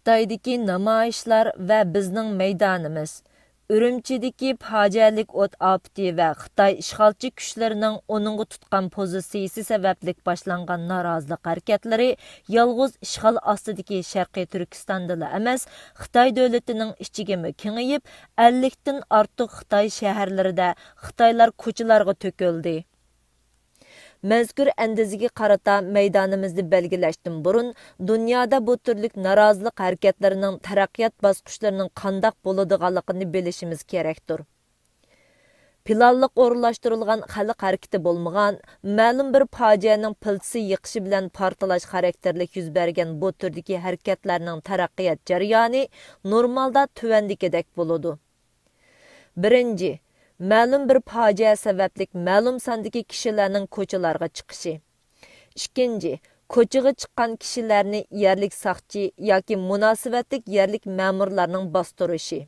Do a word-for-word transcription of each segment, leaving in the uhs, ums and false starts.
خىتايدىكى نامايىشلار ۋە بىزنىڭ مەيدانىمىز، ئۈرۈمچىدىكى پاجىئەلىك ئوت ئاپىتى ۋە خىتاي ئىشغالچى كۈچلىرىنىڭ ئۇنىڭغا تۇتقان پوزىتسىيىسى سەۋەبلىك باشلانغان نارازىلىق ھەرىكەتلىرى يالغۇز ئىشغال ئاستىدىكى شەرقىي تۈركىستاندىلا ئەمەس، خىتاي دۆلىتىنىڭ ئىچىگىمۇ كېڭىيىپ، ئەللىكتىن ئارتۇق خىتاي شەھەرلىرىدە خىتايلار كوچىلارغا تۆكۈلدى. مەزكۇر ئەندىزىگە قارىتا مەيدانىمىزنى بەلگىلەشتىن بۇرۇن، دۇنيادا بۇ تۈرلۈك نارازىلىق ھەرىكەتلىرىنىڭ تەرەققىيات باسقۇچلىرىنىڭ قانداق بولىدىغانلىقىنى بىلىشىمىز كېرەكتۇر. پىلانلىق ئورۇنلاشتۇرۇلغان خەلق ھەرىكىتى بولمىغان، مەلۇم بىر پاجىئەنىڭ پىلتىسى يېقىشى بىلەن پارتلاش خاراكتېرلىك يۈز بەرگەن بۇ تۈردىكى ھەرىكەتلەرنىڭ تەرەققىيات جەريانى نورمالدا تۆۋەندىكىدەك بولىدۇ. بىرىنچى، مەلۇم بىر پاجىئە سەۋەبلىك مەلۇم ساندىكى كىشىلەرنىڭ كوچىلارغا چىقىشى. ئىككىنچى، كوچىغا چىققان كىشىلەرنى يەرلىك ساقچى ياكى مۇناسىۋەتلىك يەرلىك مەمۇرلارنىڭ باستۇرۇشى.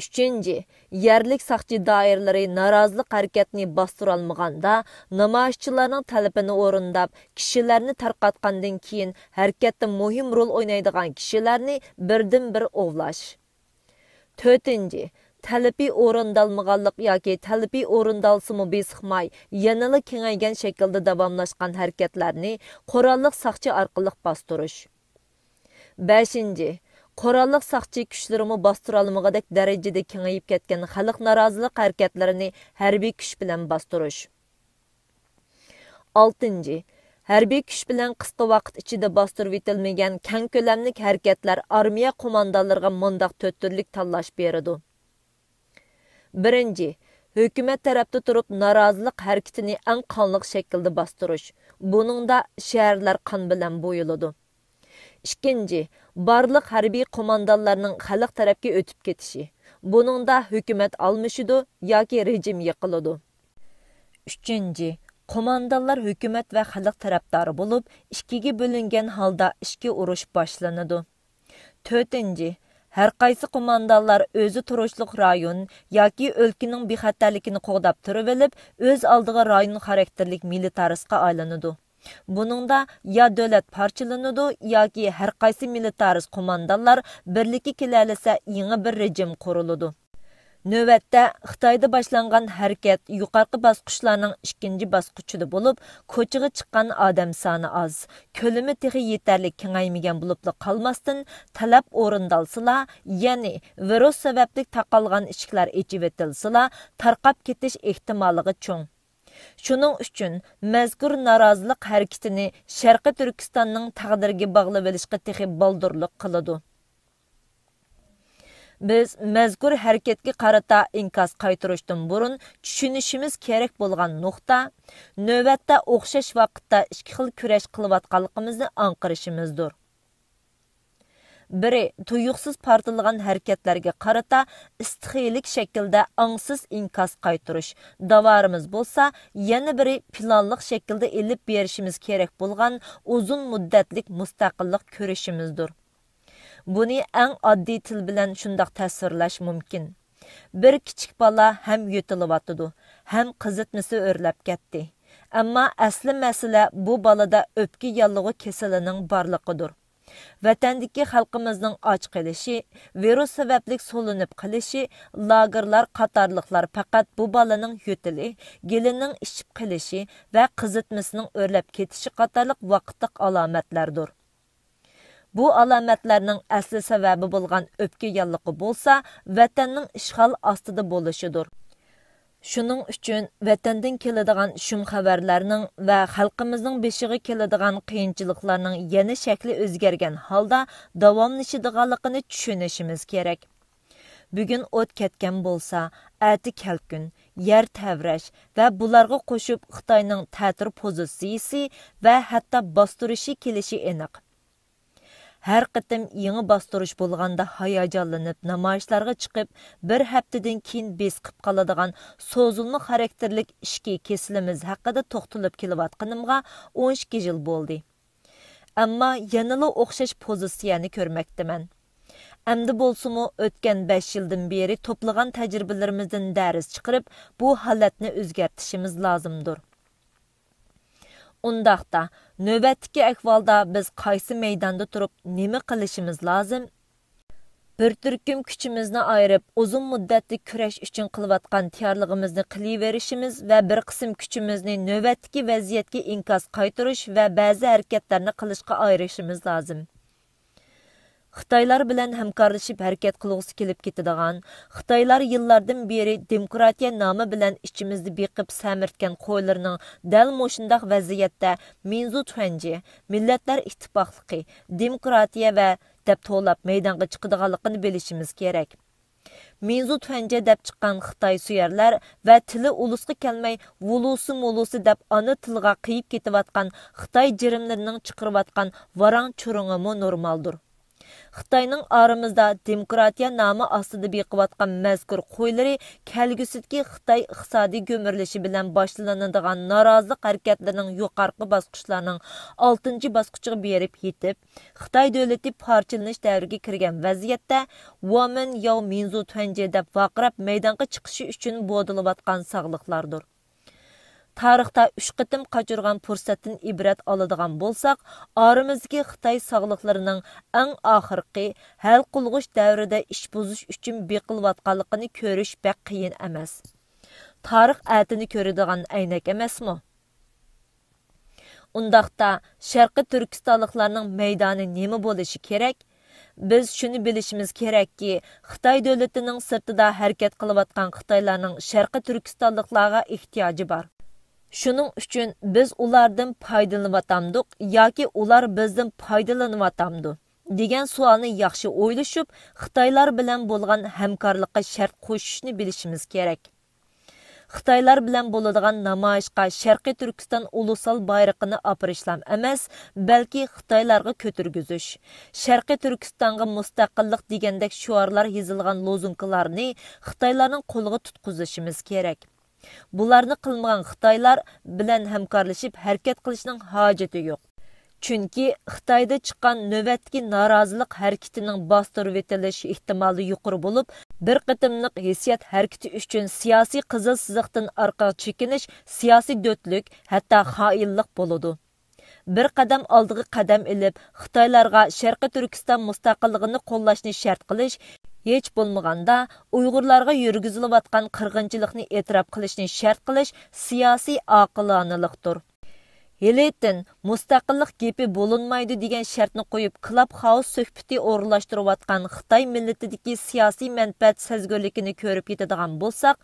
ئۈچىنچى، يەرلىك ساقچى دائىرىلىرى نارازىلىق ھەرىكەتنى باستۇرالمىغاندا، نامايىشچىلارنىڭ تەلىپىنى ئورۇنداپ، كىشىلەرنى تارقاتقاندىن كېيىن، ھەرىكەتتە مۇھىم رول ئوينايدىغان كىشىلەرنى بىردىنبىر ئوۋلاش. تۆتىنچى، تەلىپى ئورۇندالمىغانلىق ياكى تەلىپى ئورۇندالسىمۇ بېسىقماي، يەنىلا كېڭەيگەن شەكىلدە داۋاملاشقان ھەرىكەتلەرنى قوراللىق ساقچى ئارقىلىق باستۇرۇش. بەشىنچى، قوراللىق ساقچى كۈچلىرىمۇ باستۇرالمىغۇدەك دەرىجىدە كېڭىيىپ كەتكەن خەلق نارازىلىق ھەرىكەتلىرىنى ھەربىي كۈچ بىلەن باستۇرۇش. ئالتىنچى، ھەربىي كۈچ بىلەن قىسقا ۋاقىت ئىچىدە باستۇرۇۋېتىلمىگەن كەڭ كۆلەملىك ھەرىكەتلەر ئارمىيە قوماندانلىرىغا مۇنداق تۆت تۈرلۈك تاللاش بېرىدۇ. بىرىنچى، ھۆكۈمەت تەرەپتە تۇرۇپ نارازىلىق ھەرىكىتىنى ئەڭ قانلىق شەكىلدە باستۇرۇش. بۇنىڭدا شەھەرلەر قان بىلەن بويىلىدۇ. ئىككىنچى، بارلىق ھەربىي قوماندانلارنىڭ خەلق تەرەپكە ئۆتۈپ كېتىشى. بۇنىڭدا ھۆكۈمەت ئالمىشىدۇ ياكى رېجىم يىقىلىدۇ. ئۈچىنچى، قوماندانلار ھۆكۈمەت ۋە خەلق تەرەپدارى بولۇپ، ئىككىگە بۆلۈنگەن ھالدا ئىچكى ئۇرۇش باشلىنىدۇ. تۆتىنچى، ھەرقايسى قوماندانلار ئۆزى تۇرۇشلۇق رايون ياكى ئۆلكىنىڭ بىخەتەرلىكىنى قوغداپ تۇرۇۋېلىپ، ئۆز ئالدىغا رايون خاراكتېرلىك مىلىتارىستقا ئايلىنىدۇ. بۇنىڭدا يا دۆلەت پارچىلىنىدۇ ياكى ھەرقايسى مىلىتارىست قوماندانلار بىرلىككە كېلەلىسە يېڭى بىر رېجىم قۇرۇلىدۇ. نۆۋەتتە، خىتايدا باشلانغان ھەرىكەت يۇقىرىقى باسقۇچلارنىڭ ئىككىنچى باسقۇچىدا بولۇپ، كوچىغا چىققان ئادەم سانى ئاز، كۆلىمى تېخى يېتەرلىك كېڭەيمىگەن بولۇپلا قالماستىن، تەلەپ ئورۇندالسىلا، يەنى ۋىرۇس سەۋەبلىك تاقالغان ئىشىكلەر ئېچىۋېتىلسىلا، تارقاپ كېتىش ئېھتىمالىغا چوڭ. شۇنىڭ ئۈچۈن مەزكۇر نارازىلىق ھەرىكىتىنى شەرقىي تۈركىستاننىڭ تەقدىرىگە باغلىۋېلىشقا تېخى بالدۇرلۇق قىلىدۇ. بىز مەزكۇر ھەرىكەتكە قارىتا ئىنكاس قايتۇرۇشتىن بۇرۇن چۈشىنىشىمىز كېرەك بولغان نۇقتا، نۆۋەتتە ئوخشاش ۋاقىتتا ئىككى خىل كۈرەش قىلىۋاتقانلىقىمىزنى ئاڭقىرىشىمىزدۇر. بىرى، تۇيۇقسىز پارتلىغان ھەرىكەتلەرگە قارىتا ئىستىخىيىلىك شەكىلدە ئاڭسىز ئىنكاس قايتۇرۇش، داۋارىمىز بولسا، يەنە بىرى، پىلانلىق شەكىلدە ئېلىپ بېرىشىمىز كېرەك بولغان ئۇزۇن مۇددەتلىك مۇستەقىللىق كۈرىشىمىزدۇر. بۇنى ئەڭ ئاددىي تىل بىلەن شۇنداق تەسۋىرلەش مۇمكىن. بىر كىچىك بالا ھەم يۆتىلىۋاتىدۇ، ھەم قىزىتمىسى ئۆرلەپ كەتتى. ئەمما ئەسلى مەسىلە بۇ بالىدا ئۆپكە ياللۇغى كېسىلىنىڭ بارلىقىدۇر. ۋەتەندىكى خەلقىمىزنىڭ ئاچ قېلىشى، ۋىرۇس سەۋەبلىك سولىنىپ قېلىشى، لاگېرلار قاتارلىقلار پەقەت بۇ بالىنىڭ يۆتىلى، گېلىنىڭ ئىششىپ قېلىشى ۋە قىزىتمىسىنىڭ ئۆرلەپ كېتىشى قاتارلىق ۋاقىتلىق ئالامەتلەردۇر. بۇ ئالامەتلەرنىڭ ئەسلى سەۋەبى بولغان ئۆپكە ياللۇغى بولسا، ۋەتەننىڭ ئىشغال ئاستىدا بولۇشىدۇر. شۇنىڭ ئۈچۈن ۋەتەندىن كېلىدىغان شۇم خەۋەرلەرنىڭ ۋە خەلقىمىزنىڭ بېشىغا كېلىدىغان قىيىنچىلىقلارنىڭ يەنە شەكلى ئۆزگەرگەن ھالدا داۋاملىشىدىغانلىقىنى چۈشىنىشىمىز كېرەك. بۈگۈن ئوت كەتكەن بولسا، ئەتە كەلكۈن، يەر تەۋرەش ۋە بۇلارغا قوشۇپ خىتاينىڭ تەتۈر پوزىتسىيىسى ۋە ھەتتا باستۇرۇشى كېلىشى ئېنىق. ھەر قېتىم يېڭى باستۇرۇش بولغاندا ھاياجانلىنىپ نامايىشلارغا چىقىپ، بىر ھەپتىدىن كېيىن بېسىقىپ قالىدىغان سوزۇلما خاراكتېرلىك ئىچكى كېسىلىمىز ھەققىدە توختىلىپ كېلىۋاتقىنىمغا ئون ئىككى يىل بولدى. ئەمما يەنىلا ئوخشاش پوزىتسىيەنى كۆرمەكتىمەن. ئەمدى بولسىمۇ ئۆتكەن بەش يىلدىن بېرى توپلىغان تەجرىبىلىرىمىزدىن دەرس چىقىرىپ، بۇ ھالەتنى ئۆزگەرتىشىمىز لازىمدۇر. ئۇنداقتا، نۆۋەتتىكى ئەھۋالدا بىز قايسى مەيداندا تۇرۇپ نېمە قىلىشىمىز لازىم؟ بىر تۈركۈم كۈچىمىزنى ئايرىپ، ئۇزۇن مۇددەتلىك كۈرەش ئۈچۈن قىلىۋاتقان تەييارلىقىمىزنى قىلىۋېرىشىمىز ۋە بىر قىسىم كۈچىمىزنى نۆۋەتتىكى ۋەزىيەتكە ئىنكاس قايتۇرۇش ۋە بەزى ھەرىكەتلەرنى قىلىشقا ئايرىشىمىز لازىم. خىتايلار بىلەن ھەمكارلىشىپ ھەرىكەت قىلغۇسى كېلىپ كېتىدىغان، خىتايلار يىللاردىن بېرى دېموكراتىيە نامى بىلەن ئىچىمىزدە بېقىپ سەمرىتكەن قويلىرىنىڭ دەل مۇشۇنداق ۋەزىيەتتە مىنزۇ تۈەنجې، مىللەتلەر ئىتتىپاقلىقى، دېموكراتىيە ۋە دەپ توۋلاپ مەيدانغا چىقىدىغانلىقىنى بىلىشىمىز كېرەك. مىنزۇ تۈەنجې دەپ چىققان خىتاي سۆيەرلەر ۋە تىلى ئۇلۇسقا كەلمەي ۋۇلۇسى مۇلۇسى دەپ ئانا تىلىغا قىيىپ كېتىۋاتقان خىتاي جىرىملىرىنىڭ چىقىرىۋاتقان ۋاراڭ چۇرۇڭىمۇ نورمالدۇر. خىتاينىڭ ئارىمىزدا دېموكراتىيە نامى ئاستىدا بېقىۋاتقان مەزكۇر قويلىرى كەلگۈسىدىكى خىتاي ئىقتىسادىي گۈمۈرۈلۈشى بىلەن باشلىنىدىغان نارازىلىق ھەرىكەتلىرىنىڭ يۇقىرىقى باسقۇچلارنىڭ ئالتىنچى باسقۇچىغا بېرىپ يېتىپ، خىتاي دۆلىتى پارچىلىنىش دەۋرىگە كىرگەن ۋەزىيەتتە، ۋامېن ياۋ مىنزۇ تۈەنجې دەپ ۋارقىراپ مەيدانغا چىقىشى ئۈچۈن بودىلىۋاتقان ساغلىقلاردۇر. تارىختا ئۈچ قېتىم قاچۇرغان پۇرسەتتىن ئىبرەت ئالىدىغان بولساق، ئارىمىزدىكى خىتاي ساغلىقلىرىنىڭ ئەڭ ئاخىرقى ھەل قىلغۇچ دەۋرىدە ئىش بۇزۇش ئۈچۈن بېقىلىۋاتقانلىقىنى كۆرۈش بەك قىيىن ئەمەس. تارىخ ئەتىنى كۆرىدىغان ئەينەك ئەمەسمۇ؟ ئۇنداقتا، شەرقىي تۈركىستانلىقلارنىڭ مەيدانى نېمە بولۇشى كېرەك؟ بىز شۇنى بىلىشىمىز كېرەككى، خىتاي دۆلىتىنىڭ سىرتىدا ھەرىكەت قىلىۋاتقان خىتايلارنىڭ شەرقىي تۈركىستانلىقلارغا ئېھتىياجى بار. شۇنىڭ ئۈچۈن بىز ئۇلاردىن پايدىلىنىۋاتامدۇق ياكى ئۇلار بىزدىن پايدىلىنىۋاتامدۇ؟ دېگەن سوئالنى ياخشى ئويلىشىپ، خىتايلار بىلەن بولغان ھەمكارلىققا شەرت قوشۇشنى بىلىشىمىز كېرەك. خىتايلار بىلەن بولىدىغان نامايىشقا شەرقىي تۈركىستان ئۇلۇسال بايرىقىنى ئاپىرىشلام ئەمەس، بەلكى خىتايلارغا كۆتۈرگۈزۈش، شەرقىي تۈركىستانغا مۇستەقىللىق دېگەندەك شوئارلار يېزىلغان لوزۇنكىلارنى خىتايلارنىڭ قولىغا تۇتقۇزۇشىمىز كېرەك. بۇلارنى قىلمىغان خىتايلار بىلەن ھەمكارلىشىپ ھەرىكەت قىلىشنىڭ ھاجىتى يوق. چۈنكى خىتايدا چىققان نۆۋەتتىكى نارازىلىق ھەرىكىتىنىڭ باستۇرۇۋېتىلىش ئېھتىمالى يۇقىرى بولۇپ، بىر قېتىملىق ھېسسىيات ھەرىكىتى ئۈچۈن سىياسىي قىزىل سىزىقتىن ئارقىغا چېكىنىش سىياسىي دۆتلۈك، ھەتتا خائىنلىق بولىدۇ. بىر قەدەم ئالدىغا قەدەم ئېلىپ، خىتايلارغا شەرقىي تۈركىستان مۇستەقىللىقىنى قوللاشنى شەرت قىلىش، ھېچ بولمىغاندا ئۇيغۇرلارغا يۈرگۈزۈلۈۋاتقان قىرغىنچىلىقنى ئېتىراپ قىلىشنى شەرت قىلىش سىياسىي ئاقىلانىلىقتۇر. ھېلىتىن مۇستەقىللىق گېپى بولۇنمايدۇ دېگەن شەرتنى قويۇپ، كىلاب خاوس سۆھبىتى ئورۇنلاشتۇرۇۋاتقان خىتاي مىللىتىدىكى سىياسىي مەنپەئەت سەزگۈرلۈكىنى كۆرۈپ يېتىدىغان بولساق،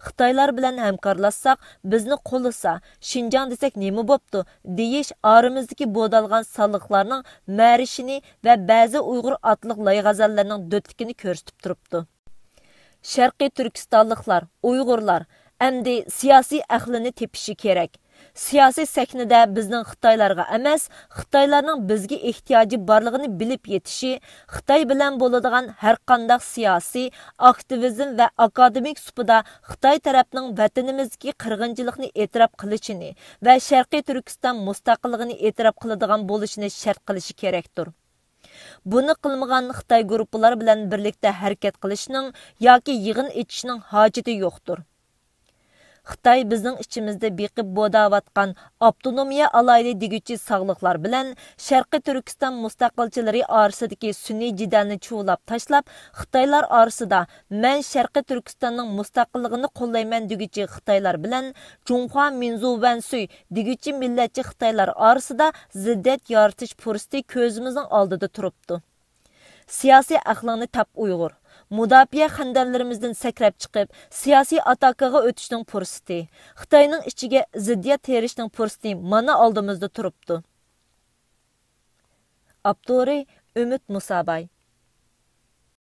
خىتايلار بىلەن ھەمكارلاشساق، بىزنى قوللىسا، شىنجاڭ دېسەك نېمە بوپتۇ؟ دېيىش ئارىمىزدىكى بودالغان سانلىقلارنىڭ مەرىشىنى ۋە بەزى ئۇيغۇر ئاتلىق لايغەزەللەرنىڭ دۆتلۈكىنى كۆرسىتىپ تۇرۇپتۇ. شەرقىي تۈركىستانلىقلار، ئۇيغۇرلار ئەمدى سىياسىي ئەقلىنى تېپىشى كېرەك. سىياسىي سەھنىدە بىزنىڭ خىتايلارغا ئەمەس، خىتايلارنىڭ بىزگە ئېھتىياجى بارلىقىنى بىلىپ يېتىشى، خىتاي بىلەن بولىدىغان ھەرقانداق سىياسىي، ئاكتىۋىزم ۋە ئاكادېمىك سۇپىدا خىتاي تەرەپنىڭ ۋەتىنىمىزدىكى قىرغىنچىلىقنى ئېتىراپ قىلىشىنى ۋە شەرقىي تۈركىستان مۇستەقىللىقىنى ئېتىراپ قىلىدىغان بولۇشىنى شەرت قىلىشى كېرەكتۇر. بۇنى قىلمىغان خىتاي گۇرۇپپىلار بىلەن بىرلىكتە ھەرىكەت قىلىشنىڭ ياكى يىغىن ئېچىشنىڭ ھاجىتى يوقتۇر. خىتاي بىزنىڭ ئىچىمىزدە بېقىپ بوداۋاتقان ئاپتونومىيە ئالايلى دېگۈچى ساغلىقلار بىلەن شەرقىي تۈركىستان مۇستەقىلچىلىرى ئارىسىدىكى سۈنئىي جېدەلنى چۇۋۇلاپ تاشلاپ، خىتايلار ئارىسىدا مەن شەرقىي تۈركىستاننىڭ مۇستەقىللىقىنى قوللايمەن دېگۈچى خىتايلار بىلەن جۇڭخۇا مىنزۇ ۋەنسۈي دېگۈچى مىللەتچى خىتايلار ئارىسىدا زىددىيەت يارىتىش پۇرسىتى كۆزىمىزنىڭ ئالدىدا تۇرۇپتۇ. سىياسىي ئەقلىڭنى تاپ ئۇيغۇر. مۇداپىئە خەندەكلىرىمىزدىن سەكرەپ چىقىپ، سىياسىي ئاتاكىغا ئۆتۈشنىڭ پۇرسىتى، خىتاينىڭ ئىچىگە زىددىيەت تېرىشنىڭ پۇرسىتى مانا ئالدىمىزدا تۇرۇپتۇ. ئاپتورى ئۈمىد مۇساباي.